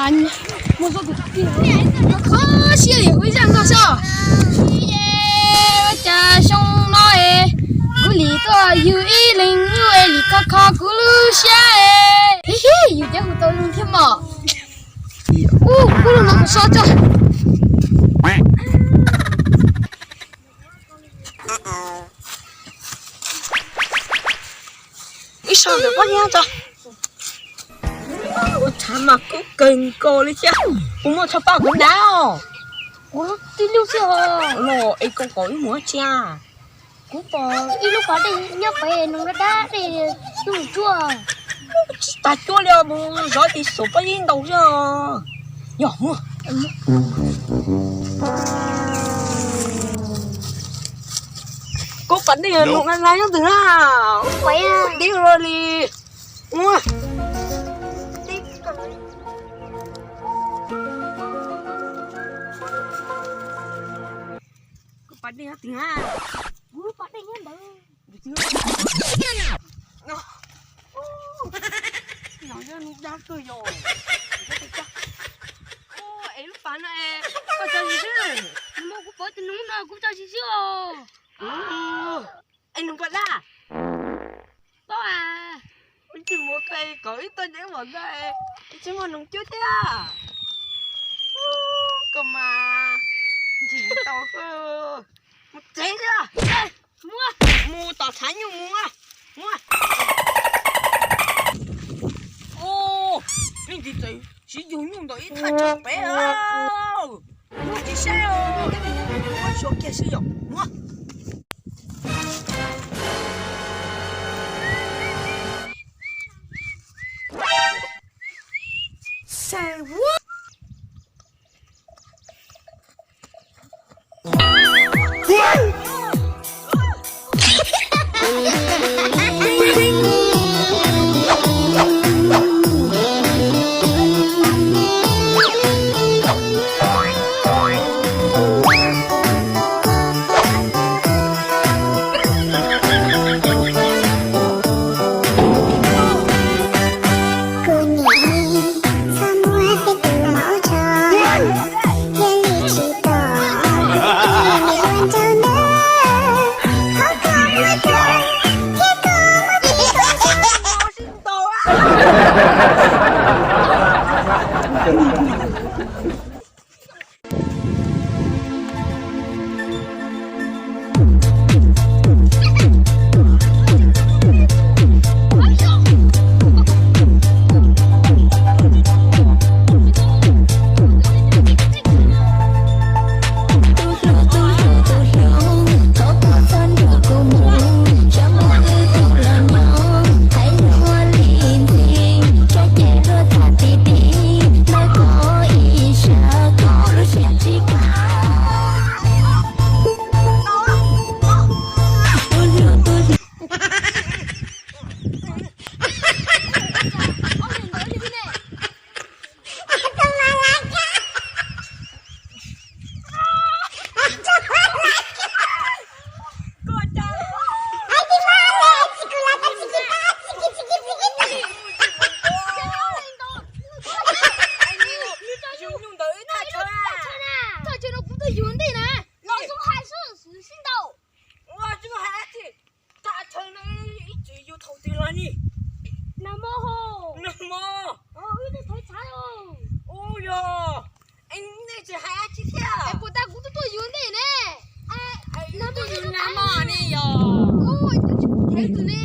Kho siab li ua ib zaj no xwb. Ua cas xyoo no es kuv lim tuaj yug ib leeg nyuj es lim kho kho kuv lub siab es. Hi hi, yus cov hu tau lug thiab mog. Ub, kuv lub no mus so tso. Ib sau ntawm pob zeb tso. Ua tshav mas kub kawg nkaus li thiab. Kuv muaj tsho paj kuv hnav os. Kuv tib lub xwb os. Es koj pom ib mus dab tsi? Kuv pom ib lub pas dej nyob pem noog dab dab dej, lub mus cuab. Tsis tas cuab li os, mus zov tis xum pob zeb ntau xwb os. Yog muaj. Kuv pas dej noog dab dab nyob twg na? Dib lawm li. Ua, kuv pas dej nyob twg na? Kuv pas dej nyob ntawd. No yog noog dab kawg yog. Es lub pas no es koj tso zis xwb. Nws muab kuv pov tes noog no kuv tso zis xwb os. Es noog puas daj? Paub a. Tsis muaj koj kom ib toj ncev mom ntag, tsis muaj noog cuab thiab. Koj mas ntxim tau. Mus tsev thiab. Mus tom tshav nyuj mus. Mus. Leej txiv txawm siv yug nyuj ntawm ib thaj tsam pem. Mus tsis saib os, suav kiag sib yom. Mus. Txoj chaw no kuv tuaj yug ntej na. Los zoo hais xwb, xwb ntau. Ua zoo hais dab tsi? Thaj chaw no ib txwm yug thaum twg los ni? Nag hmo. Nag hmo. Wb twb thaiv tshav. Ua yog, nej tsis hais dab tsi thiab. Puas tas kuv twb tuaj yug ntej ne. Nag hmo ne yog. Twb tsis pom thaiv tus ne.